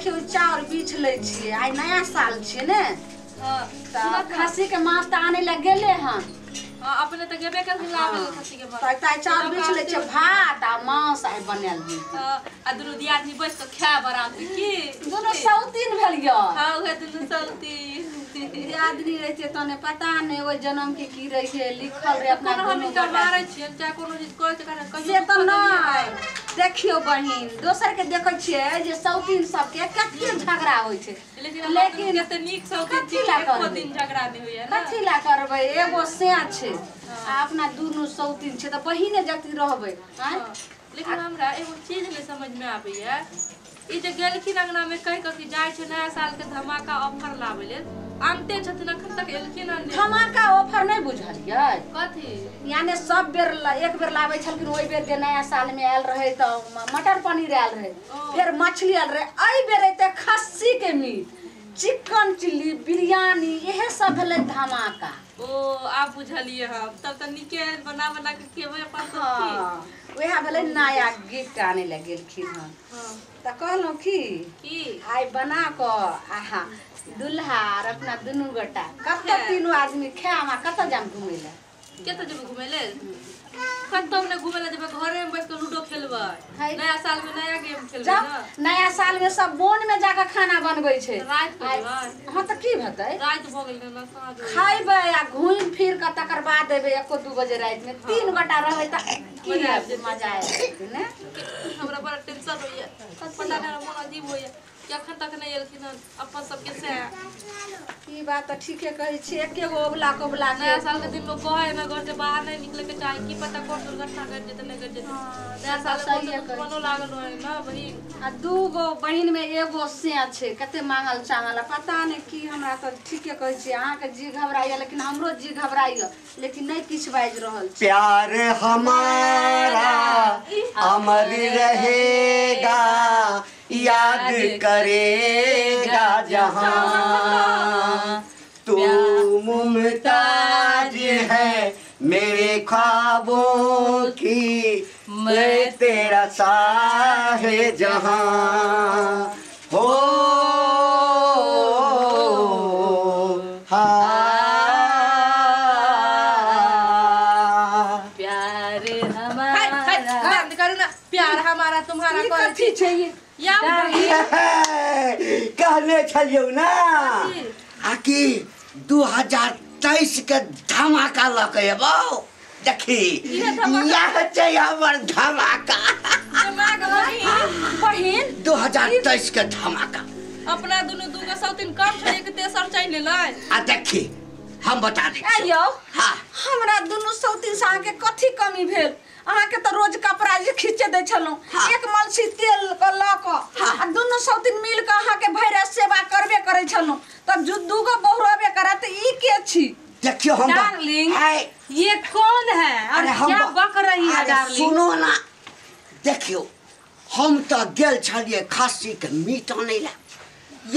देखियौ चाउर बीछ लै छियै, आइ नया साल छियै ने। हां, तऽ खस्सी के मांस तऽ आनै लए गेलै हन। हां, अपने तऽ गेबे करथिन लाबै लए खस्सी के मांस। तऽ आइ चाउर बीछ लै छियै, भात आ मांस आइ बनायल जेतै। हां, आ दुनू दियादनी बैस कऽ खायब आराम से की? दुनू सौतीन भेल यऽ। हां, उहे दुनू सौतीन। दियादनी रहितै तने पता नहि ओहि जन्म के की रहियै लिखल रहै अपना कोनो हम दुनू हिनका गोटा। मारै छियनि चाहे कोनो चीज कहै छै, कहियो से तऽ दुःख देलियै? नहि। देखियौ बहिन, दोसर के देखै छियै जे सौतीन सबके कते झगड़ा होइ छै, लेकिन हमरा लेकिन कते नीक सौतीन कथी छी, ला एको करबै? दिन झगड़ा नहि होइया ने। कथी ला करबै? एगो सैं छै आ अपना दुनू सौतीन छै तऽ बहिने जति रहबै। आँय? हँ, लेकिन हमरा एगो चीज नहि समझ में आबैया, ई जे गेलखिन अंगना में कहि कऽ कि जाइ छै नया साल के धमाका ऑफर लाबै लेल, आनते छथिन अखन तक एलखिन हन नहि। धमाका ऑफर नहि बुझलियै? कथी? यानी सब बेर एक बेर लाबै छलखिन, ओहि बेर जे नया साल में आयल रहै तऽ मटर पनीर आयल रहै, फेर मछली आयल रहै, एहि बेर एते खस्सी के मीट, चिकन चिल्ली, बिरयानी, इहे सब भेलै धमाका। ओ आब बुझलियै हम, तब तऽ नीके बना बना के खेबै अपन सब की। हँ, वएह भेलै नया गिफ्ट आनै लए गेलखिन हन। हँ। तऽ कहलहुँ की की आइ बना कऽ आहा दुल्हा आर अपना दुनू गोटा कतऽ खायब। तीनू आदमी खायब आ कतऽ जायब घुमै लए? कतऽ जेबै घुमै लेल? कतौ नहि घुमै लए जेबै, घरे में बैस कऽ लूडो खेलबै। है। नया साल में नया गेम खेलबै। जब ने नया साल में सब बोन में जाकऽ खाना बनबै छै। राति के जेबै। हँ, तऽ की हेतै? राति भऽ गेल ने, साँझ हो गेल। खैबै आ घुमि फिर कऽ तकर बाद एबै 1-2 बजे राति में। तीन गोटा रहबै तऽ की मजा आबि जेतै। मजा आबि जेतै ने। हमरा बड़ा टेंशन होइया, पता नहि, हमरा मोन अजीब होइया कि अखन तक नहि एलखिन हन अपन सबके से। ई बात तऽ ठीके कहै छियै, एके गो अबला कबला के नया साल के दिन लोग कहै है ना घर से बाहर नहीं निकले के चाही, की पता कौन दुर्घटना घटि जेतै नहि घटि जेतै। नया से साल तऽ में सहिए कहै दुश्मनो लागल रहै ना बहिन। आ दू गो बहिन में एगो सैं छै, कते मांगल चांगल आ पता नहि की। हमरा तऽ ठीके कहै छियै, अहाँके जी घबराइया लेकिन हमरो जी घबराइया, लेकिन नहि किछु बाजि रहल छी। प्यार हमारा अमर रहेगा, याद करेगा जहां, तू मुमताज है मेरे ख्वाबों की, मैं तेरा शाह जहां हो। हाँ, प्यार हाय, हाय, हमारा बंद करू ना, प्यार हमारा तुम्हारा ई करै कथी छी। छै ई? या बहिन। कहने छलियौ ना आकि 2023 के धमाका लऽ के एबौ, देखी यह छै हमर धमाका। दिमाग बहिन। बहिन, 2023 के धमाका। अपना दुनू दूगो सौतीन कम छै कि तेसर चाहि लेलै? आ देखी, हम बता दै आ छियौ। यौ। हाँ। हमरा दुनू सौतीन से अहाँके कथी कमी भेल? अहाँके तऽ रोज कपड़ा जे खींचे दै छलहुँ, हाँ। एक मलसी तेल के लऽ कऽ हाँ। आ दुनू सौतीन मिल कऽ अहाँके भरि राति सेवा करबे करै छलहुँ, तब जो दूगो बहु रहबे करत, ई के छी? देखियौ हम डार्लिंग, हाय, ये कौन है और अरे हम क्या बक रही है अरे डार्लिंग? सुनो ना, देखियौ हम तऽ गेल छलियै खस्सीके मीट आनै लए,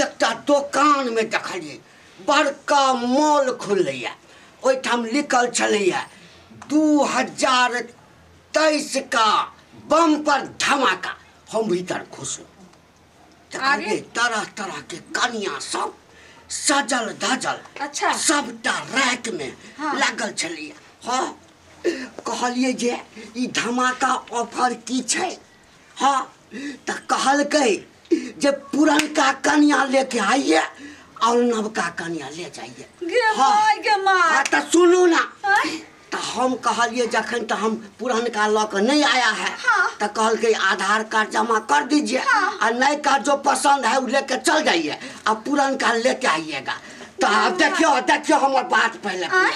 एकटा दोकानमे देखलियै बड़का मॉल खुललैए, ओहिठाम लिखल छलैए 2023 का बम पर धमाका। हम भीतर घुसलहुँ, देखलियै तरह तरह के कनिया सब सजल धजल, अच्छा। सबटा रैक में हाँ। लागल छलैए। हाँ, कहलियै जे ई धमाका ऑफर की छै? हाँ, तऽ कहलकै जे पुरनका कनिया लेके आइए और नवका कनिया ले जाइए। गे हाँ। माय गे माय। हाँ, तऽ सुनू ना, आँय? तऽ हम कहलियै जखन तऽ हम पुरनका लऽ कऽ नहीं आया है। हाँ। तऽ कहलकै आधार कार्ड जमा कर दीजिए हाँ। आ नयका जो पसंद है वो लेके चल जाइए आ पुरनका लेके आइएगा। तऽ आब देखियौ, देखियौ हमर बात पहिले। आँय?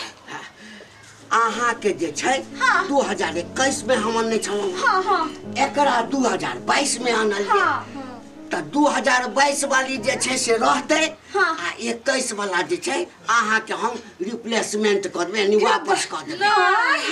अहाँके जे छै हाँ। 2021 में हम अनने छलहुँ, हाँ हाँ एकरा 2022 में आनलियै। हाँ। तऽ 2022 वाली जे छै से रहतै हाँ। आ 21 वाला जे छै अहाँके हम रिप्लेसमेंट कऽ देबै, यानी वापस कऽ देबै। नहि,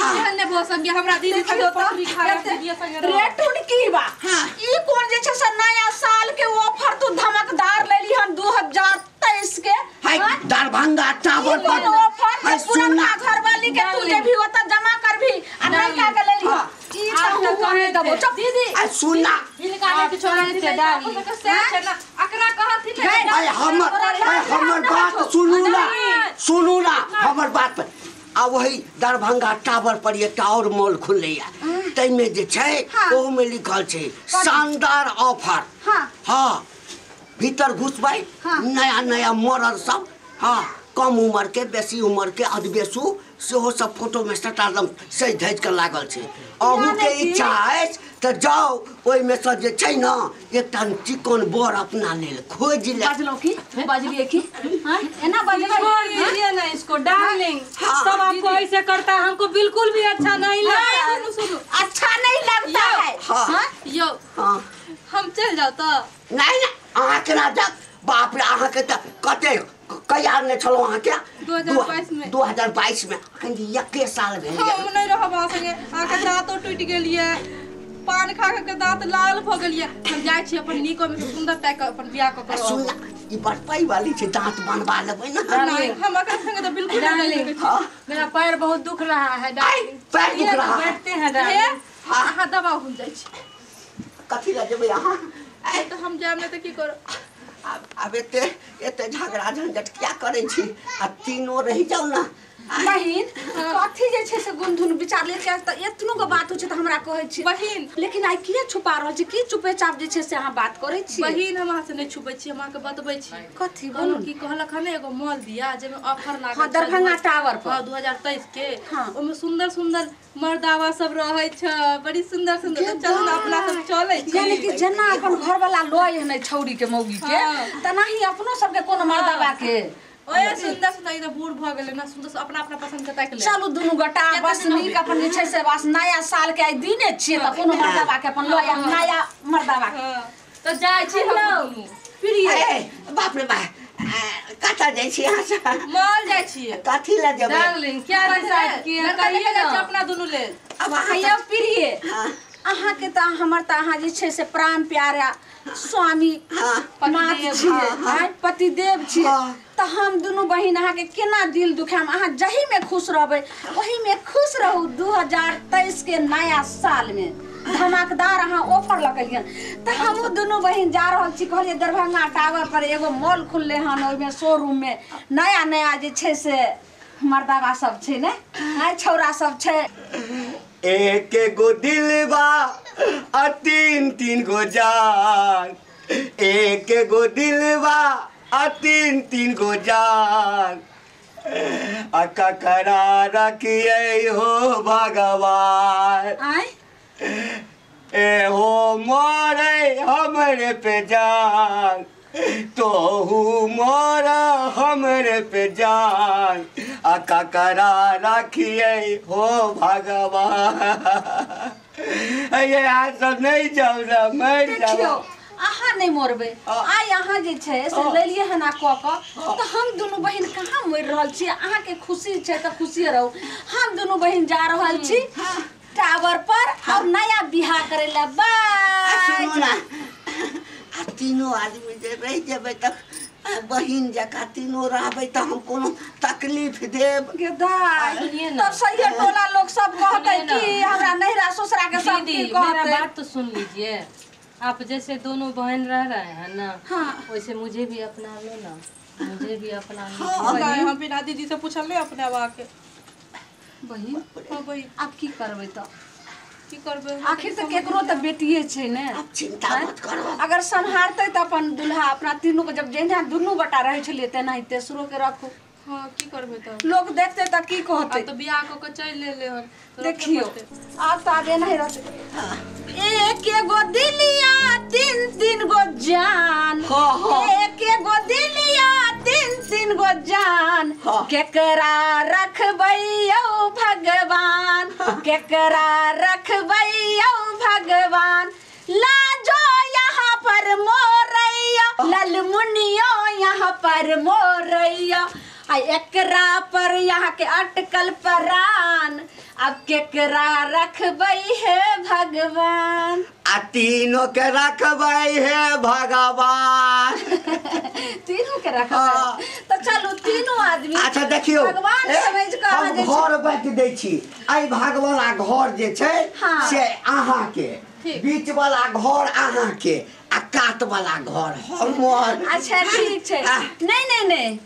एहन नहि भऽ सकैए, हमरा दीदी संगे देखियौ तऽ पटरी खा दीदी संगे रह। रेटुन की बा? हाँ। ई कोन जे छै से नया साल के ऑफर तू धमकदार लेली हन 2023 के? हाय, हाँ? दरभंगा टावर ई कोन पर ऑफर हाय, जे पुरनका सुनना। घरवाली के तू जेबही ओतऽ जमा करबी आ नयका के लेली? हाँ। ई तऽ हम कहे देबो, चुप। दीदी, आ सुनना। हिनका लड़का ने किछो करथिन अपन के सैह छै ना एकरा कहथिन अरे हमर बात सुनू ना सुनू ना हमर बात पर आ वही दरभंगा टावर पर एकटा और मॉल खुललैया तैमे जे छै ओहू में लिखल छै शानदार ऑफर। हां हां भीतर घुसबै नया नया मॉडल सब हां कम उम्र के बेसी उम्र के अधबेसू सेहो सब फोटो में सटा एकदम सज धज के लागल छै। अहू के इच्छा अछि त जाओ ओहि में से जे छै ना एकटा चिकन बर अपना लेल खोजि ले। बाजलौ की बाजलिए की हां एना बाजबै छोड़ दीजिए ना इसको डार्लिंग सब आपको ऐसे करता है हमको बिल्कुल भी अच्छा नहीं लगता। सुनो सुनो अच्छा नहीं लगता है। हां यो हां हम चल जाओ त नहीं ना अहाँ केना जाब बाप रे अहाँ के त कते कहिया ने छलो अहाँ के 2022 में 2022 में अखन एके साल भेल हम नहीं रहब अहाँ संगे अहाँ के दांतो टूटि गेल ये पान खा के दांत लाल भ गेल ये हम जाइ छी अपन नीको में सुंदर ताकि अपन बियाह क करब। सुन ई बड़ पाई वाली छै दांत बनवा लेबै ना। नहीं हम एकरा संगे त बिल्कुल नहीं। मेरा पैर बहुत दुख रहा है डार्लिंग पैर दुख रहा है बैठते हैं डार्लिंग। अहाँ दबाव हम जाइ छी कथी लए जेबै अहाँ त हम जायब नै त की करब अब एते एते झगड़ा झंझट क्या करै छी आ तीनों रहि जाउ ना बहिन कथी जे छै से गुनधुन विचार ले के त एतनो के बात होइ छै त हमरा कहै छी बहिन लेकिन आइ किया छुपा रहल छी की चुपेचाप जे छै से अहाँ बात करै छी। बहिन हम अहाँ से नहीं छुपै छी हम अहाँ के बतबै छी कथी बोलू की कहलक हन एगो मॉल दिया जेमे ऑफर लागल हां दरभंगा टावर पर हां 2023 के ओमे सुंदर सुंदर मर्दावा सब रहै छै बड़ी सुंदर सुंदर त चलू ना अपना सब चलै छी यानी कि जेना अपन घर वाला लय हनै छौरी के मौगी के तनाही अपनो सबके कोनो मर्दावा के ओए सुंदर सुंदर ई त बूढ़ भ गेलै ना सुंदर से अपना अपना पसंद के ताकि ले चलू दुनू गोटा बस नीक अपन जे छै से बस नया साल के आइ दिने छियै त कोनो मर्दावा के अपन लय नया मर्दावा के त जाइ छी हम दुनू प्रिय ए बाप रे बा कतऽ जाइ छी अहाँ सब मॉल जाइ छी कथी लए जेबै डार्लिंग क्या डिसाइड किए कहिए ना अपना दुनू लेल अब अहाँ यौ प्रिय अहाँ के त हमर त अहाँ जे छै से प्राण प्यारा स्वामी मात छियै पतिदेव छियै त हम दुनू बहिन अहाँ के केना दिल दुखाम अहाँ जही में खुश रहबै ओही में खुश रहू। 2023 के नया साल में धमाकेदार अहाँ ऑफर लगलियन त हमहूँ दुनू बहिन जा रहल छी कहलियै दरभंगा टावर पर एगो मॉल खुलले हन ओहिमे शोरूम में नया नया जे छै से मर्दावा सब छै ने आइ छौरा सब छै। एक गो दिलबा आ तीन तीन गो जान एक गो दिलबा आ तीन तीन गो जान आ ककरा रखिए हो भगवान आय ए हो मोरे हमरे पे जान तोहू मोरा हमरे पे जान आ ककरा रखिए हो भगवान। ये आज सब नहीं जाओ ना मर जाओ अहाँ नहीं मरबै आइ अहाँ जे छै से लेलियै हन आ कऽ कऽ तऽ हम दुनू बहिन कहाँ मरि रहल छी अहाँ के खुशी छै तऽ खुशिये रहू। हम दुनू बहिन जा रहल छी टावर पर और नया बियाह करे ला बाय। सुनू ना आ तीनों आदमी जे रहि जेबै तऽ बहिन जकाँ तीनों रहबै तऽ हम कोनो तकलीफ देब दाइ तब सही टोला लोग सब कहतै कि हमरा नैहरा ससुरा के सब की कहतै। मेरा बात तो सुन लीजिए आप जैसे दोनों बहन रह रहे हैं ना हाँ। वैसे मुझे भी अपना लो ना मुझे भी अपना लो। हाँ। हम बिना दीदी से पूछल नहीं अपने आके बहिन हाँ बहिन आप की करबै त की करबै आखिर त केकरो त बेटिए छै ने आप चिंता मत करो अगर सम्हारतै त अपन दुल्हा अपना तीनू के जब जहिना दुनू गोटा रहै छलियै तेनाही तेसरो के रखू। हाँ की करबै त लोग देखते त की कहतै अब त बियाह क के चल लेले हन देखियो आब त आगे नहीं रहते। एक एगो दिलिया तीन तीन गो जान एक एगो दिलिया तीन तीन गो जान केकरा रखबै यौ भगवान केकरा रखबै यौ भगवान लाजो यहाँ पर मोरैया ललमुनियो यहाँ पर मोरैया आ एकरा पर यहाँ के अटकल परान, अब केकरा रखबै है भगवान। आ तीनों के रखबै है भगवान। तीनों के रखबै तो चलू तीनों आदमी। अच्छा देखियो भगवान समझ के हम घर बांटि दै छी। एहि भाग वाला घर जे छै से अहाँ के, बीच वाला घर अहाँ के, आ कात वाला घर हमर। अच्छा ठीक छै। नहीं नहीं नहीं,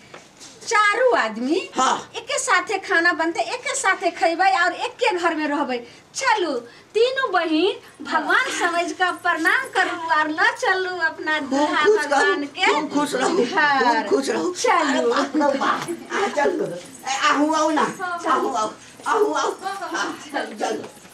चारू आदमी हाँ। एके साथे खाना बनते, एके साथे खेबै और एके घर में रहबै। चलू तीनों बहिन भगवान समझ के प्रणाम करू और ल चलू अपना दूल्हा भगवान के। खूब खुश रहू, खूब खुश रहू। चलू चलू, आहू आओ ना, आहू आओ, आहू आओ, चलू।